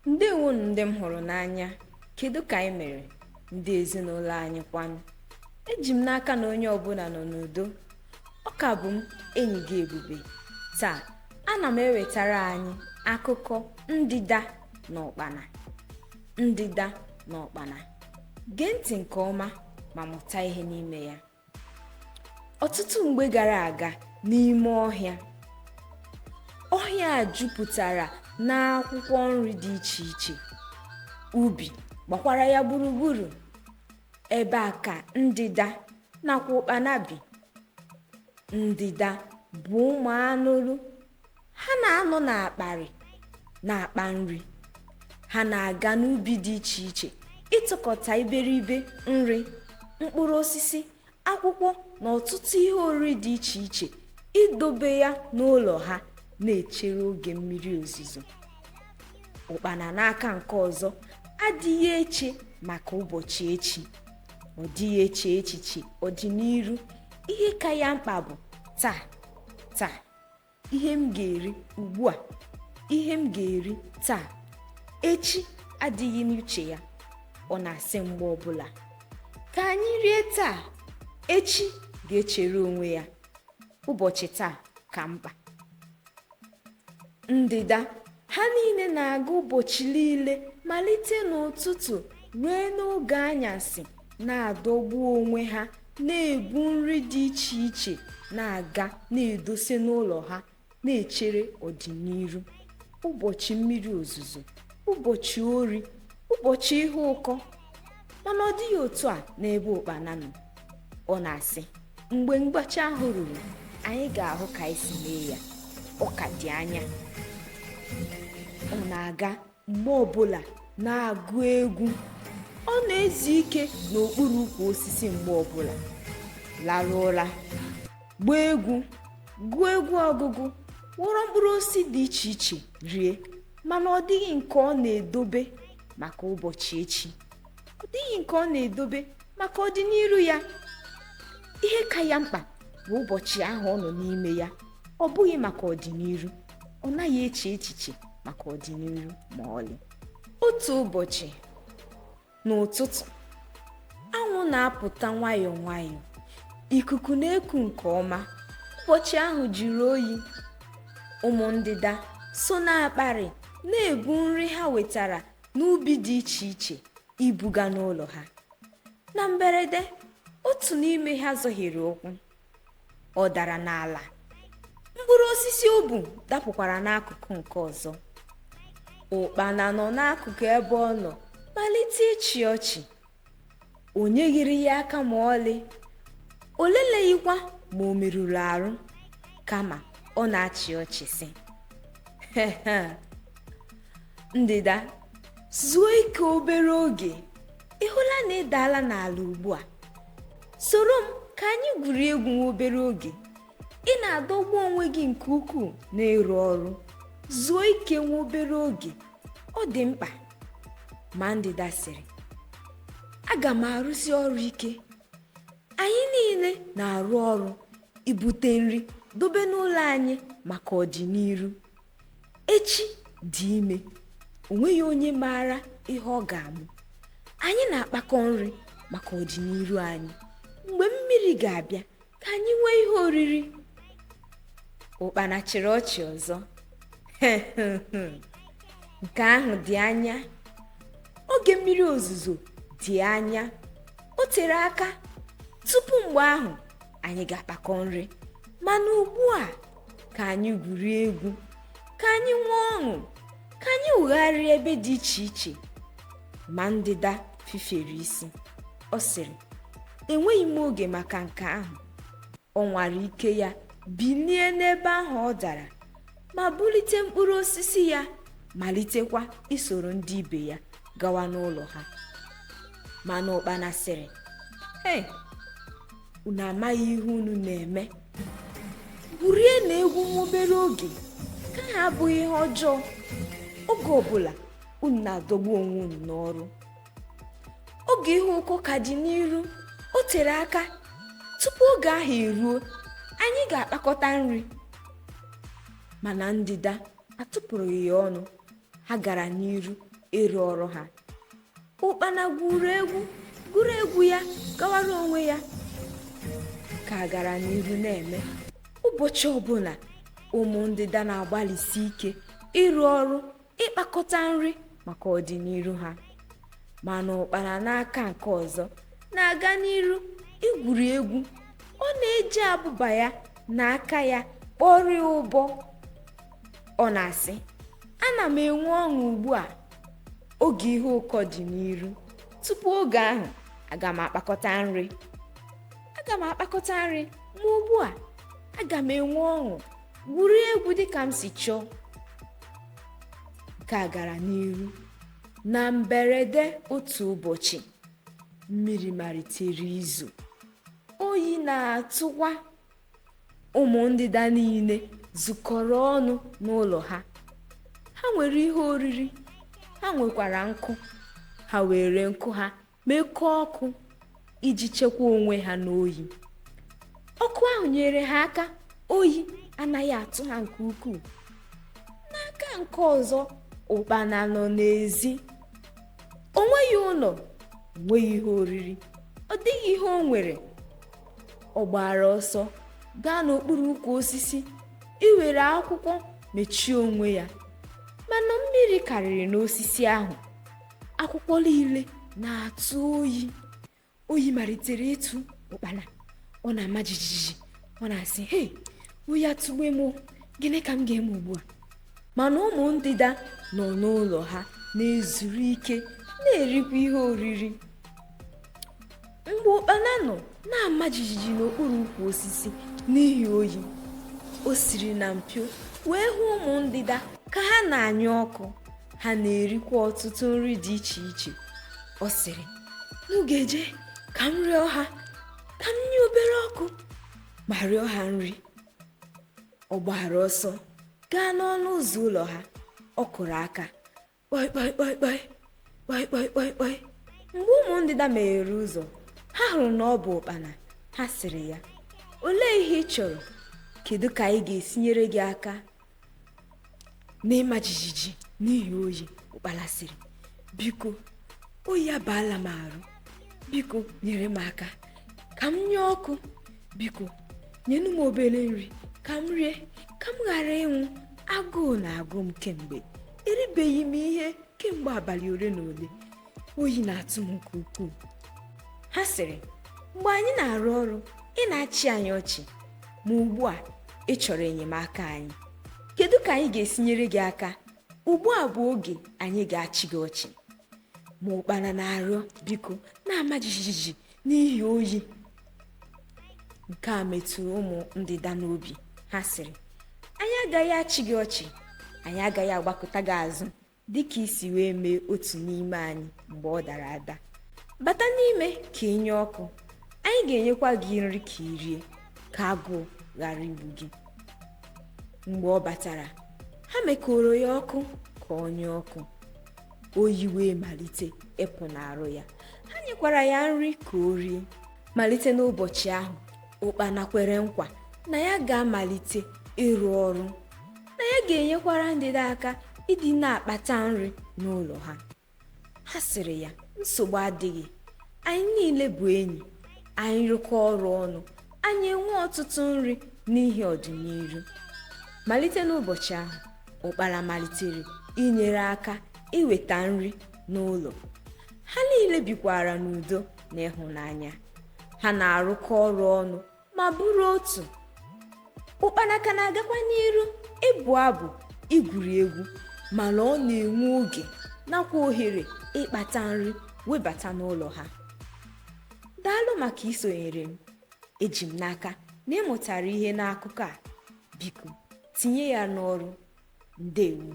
Ndewonu ndị m hụrụ n'anya. Kedu ka anyị mere ndị ezinụlọ anyị kwanụ? Eji m n'aka na onye ọbụla nọ n'udo. Ọ ka bụ m, enyi gị Ebube. Taa ana m ewetara anyị akụkọ ndịda na ụkpana. Ndịda na ụkpana. Gee ntị nke ọma ma mụta ihe n'ime ya. Ọtụtụ mgbe gara aga, n'ime ọhịa, ọhịa a jupụtara n'akwụkwọ nri dị iche iche, ubi gbakwara ya gburugburu. Ebe a ka ndịda nakwa ụkpana bi. Ndịda bụ ụmụ anụrụ. Ha na-anọ n'akparị na-akpa nri. Ha na-aga n'ubi dị iche iche ịtụkọta iberibe nri, mkpụrụ osisi, akwụkwọ na ọtụtụ ihe oriri dị iche iche, idobe ya n'ụlọ ha na-echere oge mmiri ozuzo. Ụkpana, n'aka nke ọzọ, adịghị eche maka ụbọchị echi. Ọ dịghị eche echiche ọdịnihu. Ihe ka ya mkpa bụ taa taa, ihe m ga-eri ugbu a, ihe m ga-eri taa. Echi adịghị n'uche ya. Ọ na-asị mgbe ọbụla, ka anyị rie taa, echi ga-echere onwe ya. Ụbọchị taa ka mkpa. Ndịda ha niile na-aga ụbọchị niile, malite n'ụtụtụ ruo n'oge anyasị, na-adọgbu onwe ha na-ebu nri dị iche iche na-aga na-edosa n'ụlọ ha, na-echere ọdịnihu, ụbọchị mmiri ozuzo, ụbọchị ori, ụbọchị ihe ụkọ. Mana ọ dịghị otu a n'ebe ụkpana nọ. Ọ na-asị, mgbe mgbachi ahụ ruru, anyị ga-ahụ ka anyị si mee ya. Ọ ka dị anya. Ọ na-aga mgbe ọbụla na-agụ egwu. Ọ na-ezu ike n'okpuru ukwu osisi mgbe ọbụla, larụ ụra, gbaa egwu, gụọ egwu ọgụgụ, ghọrọ mkpụrụ osisi dị iche iche rie. Mana ọ dịghị nke ọ na-edobe maka ụbọchị echi. Ọ dịghị nke ọ na-edobe maka ọdịnihu ya. Ihe ka ya mkpa bụ ụbọchị ahụ ọ nọ n'ime ya, ọ bụghị maka ọdịnihu. Ọ naghị eche echiche maka ọdịnihu ma ọlị. Otu ụbọchị n'ụtụtụ, anwụ na-apụta nwayọọ nwayọọ, ikuku na-eku nke ọma. Ụbọchị ahụ jụrụ oyi. Ụmụ ndịda so na-akparị na-ebu nri ha wetara n'ubi dị iche iche ibuga n'ụlọ ha. Na mberede, otu n'ime ha zọhiere ụkwụ. Ọ dara n'ala, mkpụrụ osisi o bu dapụkwara n'akụkụ nke ọzọ. Ụkpana nọ n'akụkụ ebe ọ nọ malite ịchị ọchị. O nyeghịrị ya aka ma ọlị, o leleghịkwa ma o merụrụ arụ, kama ọ na-achị ọchị sị, ndịda, zuo ike obere oge. Ị hụla na ị daala n'ala ugbu a? Soro m ka anyị gwurie egwu nwa obere oge. Ị na-adọgbu onwe gị nke ukwuu n'ịrụ ọrụ. Zuo ike nwa obere oge, ọ dị mkpa. Ma ndịda sịrị, aga m arụsi ọrụ ike. Anyị niile na-arụ ọrụ ibute nri dobe n'ụlọ anyị maka ọdịnihu. Echi dị ime, o nweghị onye maara ihe ọ ga-amụ. Anyị na-akpakọ nri maka ọdịnihu anyị. Mgbe mmiri ga-abịa, ka anyị nwee ihe oriri. Ụkpana chịrị ọchị ọzọ. Nke ahụ dị anya. Oge mmiri ozuzo dị anya. O tere aka. Tupu mgbe ahụ, anyị ga-akpakọ nri. Mana ugbu a, ka anyị gwurie egwu, ka anyị nwee ọṅụ, ka anyị wugharịa ebe dị iche iche. Ma ndịda fifere isi. Ọ sịrị, enweghị m oge maka nke ahụ. Ọ nwara ike ya bilie n'ebe ahụ ọ dara, ma bulite mkpụrụ osisi ya, malitekwa isoro ndị ibe ya gawa n'ụlọ ha. Mana ụkpana sịrị, hei, unu amaghị ihe unu na-eme. Gwurie na egwu nwa obere oge, ka ha abụghị ihe ọjọọ. Oge ọbụla unu na-adọgbu onwe unu n'ọrụ. Oge ihe ụkọ ka dị n'iru. O tere aka. Tupu oge ahụ eruo, anyị ga-akpakọta nri. Mana ndịda atụpụrụghị ya ọnụ. Ha gara n'iru Ịrụ ọrụ ha, ụkpana gwuru egwu, gụrụ egwu ya, gawara onwe ya. Ka gara n'iru na-eme ụbọchị ọbụla, ụmụ ndịda na-agbalịsi ike ịrụ ọrụ ịkpakọta nri maka ọdịnihu ha. Mana ụkpana, n'aka nke ọzọ, na-aga n'iru igwuri egwu. Ọ na-eji abụba ya na aka ya kpọrọ ụbọ. Ọ na-asị, "Ana m enwe ọṅụ ugbu a. Oge ihe ụkọ dị n'iru. Tupu oge ahụ, aga m akpakọta nri, aga m akpakọta nri. Ma ugbu a, aga m enwe ọṅụ, gwurie egwu dịka m si chọọ." Nke a gara n'iru. Na mberede, otu ụbọchị, mmiri malitere izo, oyi na-atụkwa. Ụmụ ndịda niile zukọrọ ọnụ n'ụlọ ha. Ha nwere ihe oriri, ha nwekwara nkụ. Ha were nkụ ha mekọọ ọkụ iji chekwa onwe ha n'oyi. Ọkụ ahụ nyere ha aka, oyi anaghị atụ ha nke ukwuu. N'aka nke ọzọ, ụkpana nọ n'ezi. O nweghị ụlọ, o nweghị ihe oriri, ọ dịghị ihe o nwere. Ọ gbara ọsọ gaa n'okpuru ukwu osisi iwere akwụkwọ mechie onwe ya. Mana mmiri karịrị n'osisi ahụ, akwụkwọ niile na-atụ oyi. Oyi malitere ịtụ ụkpana, ọ na-ama jijiji. Ọ na-asị, "Hei, oyi atụgbe m o, gịnị ka m ga-eme ugbu a?" Mana ụmụ ndịda nọ n'ụlọ ha na-ezuru ike, na-erikwa ihe oriri. Mgbe ụkpana nọ na-ama jijiji n'okpuru ukwu osisi n'ihi oyi, o siri na mpio wee hụ ụmụ ndịda ka ha na-anya ọkụ, ha na-erikwa ọtụtụ nri dị iche iche. Ọ sịrị, "M ga-eje ka m rịọ ha ka m nye obere ọkụ ma rịọ ha nri." Ọ gbara ọsọ gaa n'ọnụ ụzọ ụlọ ha. Ọ kụrụ aka, kpọi kpọi kpọi kpọi kpọi kpọi kpọi kpọi. Mgbe ụmụ ndịda meghere ụzọ, ha hụrụ na ọ bụ ụkpana. Ha sịrị ya, "Olee ihe ị chọrọ? Kedu ka anyị ga-esi nyere gị aka n'ịma jijiji n'ihi oyi?" Ụkpala sịrị, "Biko, oyi abaala m arụ. Biko, nyere m aka ka m nye ọkụ. Biko, nyenụ m obere nri ka m rie, ka m ghara ịnwụ. Agụụ na-agụ m kemgbe. Eribeghị m ihe kemgbe abalị ole na ole. Oyi na-atụ m nke ukwuu." Ha sịrị, "Mgbe anyị na-arụ ọrụ, ị na-achị anyị ọchị, ma ugbu a ị chọrọ enyemaka anyị. Kedu ka anyị ga-esi nyere gị aka? Ugbu a bụ oge anyị ga-achị gị ọchị?" Ma ụkpana na-arịọ biko, na-ama jijiji n'ihi oyi. Nke a metụrụ ụmụ ndịda n'obi. Ha sịrị, "Anyị agaghị achị gị ọchị. Anyị agaghị agbakọta gị azụ dịka isi wee mee otu n'ime anyị mgbe ọ dara ada. Bata n'ime ka ị nye ọkụ. Anyị ga-enyekwa gị nri ka ị rie, ka agụụ ghara igbu gị." Mgbe ọ batara, ha mekọrọ ya ọkụ ka ọ nye ọkụ. Oyi wee malite ịpụ n'arụ ya. Ha nyekwara ya nri ka o rie. Malite n'ụbọchị ahụ, ụkpana kwere nkwa na ya ga-amalite ịrụ ọrụ, na ya ga-enyekwara ndịda aka ịdị na-akpata nri n'ụlọ ha. Ha sịrị ya, "Nsogbu adịghị. Anyị niile bụ enyi. Anyị rụkọ ọrụ ọnụ, anyị enwe ọtụtụ nri n'ihi ọdịnihu." Malite n'ụbọchị ahụ, ụkpara malitere inyere aka iweta nri n'ụlọ. Ha niile bikwara n'udo na ịhụnanya. Ha na-arụkọ ọrụ ọnụ ma bụrụ otu. Ụkpana ka na-agakwa n'iru ịbụ abụ, igwuri egwu, mana ọ na-enwe oge nakwa ohere ịkpata nri webata n'ụlọ ha. Daalụ maka isonyere m. Eji m n'aka na ị mụtara ihe n'akụkọ a. Biko, tinye ya n'ọrụ. Ndewo.